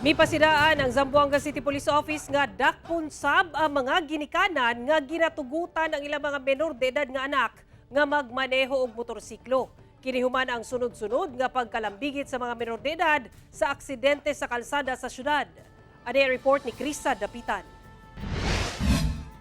Mipasidaan ang Zamboanga City Police Office nga dakpon sab ang mga ginikanan nga ginatugutan ang ilang mga menor de edad nga anak nga magmaneho og motorsiklo. Kini human ang sunod-sunod nga pagkalambigit sa mga menor de edad sa aksidente sa kalsada sa syudad. Ani ang report ni Krisa Dapitan.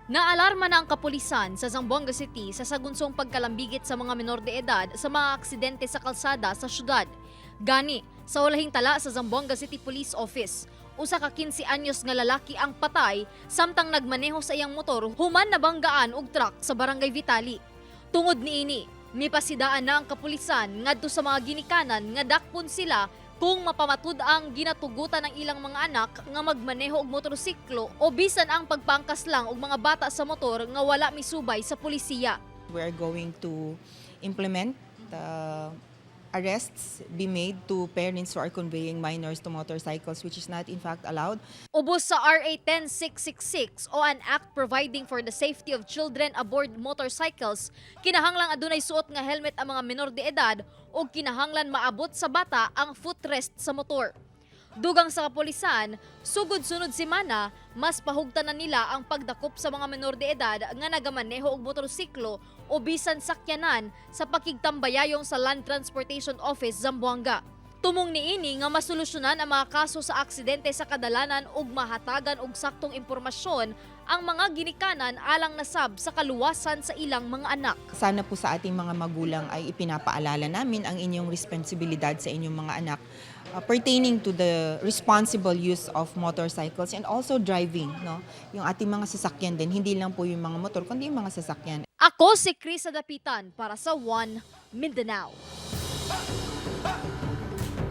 Naalarma na ang kapulisan sa Zamboanga City sa sagunsong pagkalambigit sa mga menor de edad sa mga aksidente sa kalsada sa syudad. Gani, sa ulahing tala sa Zamboanga City Police Office, usa ka 15 anyos nga lalaki ang patay samtang nagmaneho sa iyang motor human nabanggaan og truck sa Barangay Vitali. Tungod niini, mipasidaan na ang kapulisan ngadto sa mga ginikanan nga dakpon sila kung mapamatud ang ginatugutan ng ilang mga anak nga magmaneho og motorsiklo o bisan ang pagpangkas lang og mga bata sa motor nga wala misubay sa pulisiya. We are going to implement arrests be made to parents who are conveying minors to motorcycles, which is not in fact allowed. Ubos sa RA 10666 o an Act Providing for the Safety of Children Aboard Motorcycles, kinahanglang adunay suot nga helmet ang mga menor de edad o kinahanglan maabot sa bata ang footrest sa motor. Dugang sa kapulisan, sugod sunod semana, mas pahugtan na nila ang pagdakop sa mga menor de edad nga nagamaneho og motorsiklo o bisan sakyanan sa pakigtambayayong sa Land Transportation Office Zamboanga. Tumong niini nga masolusyonan ang mga kaso sa aksidente sa kadalanan ug mahatagan og saktong impormasyon ang mga ginikanan alang nasab sa kaluwasan sa ilang mga anak. Sana po sa ating mga magulang ay ipinapaalala namin ang inyong responsibilidad sa inyong mga anak pertaining to the responsible use of motorcycles and also driving, no? Yung ating mga sasakyan din, hindi lang po yung mga motor, kundi yung mga sasakyan. Ako si Krisa Dapitan para sa One Mindanao.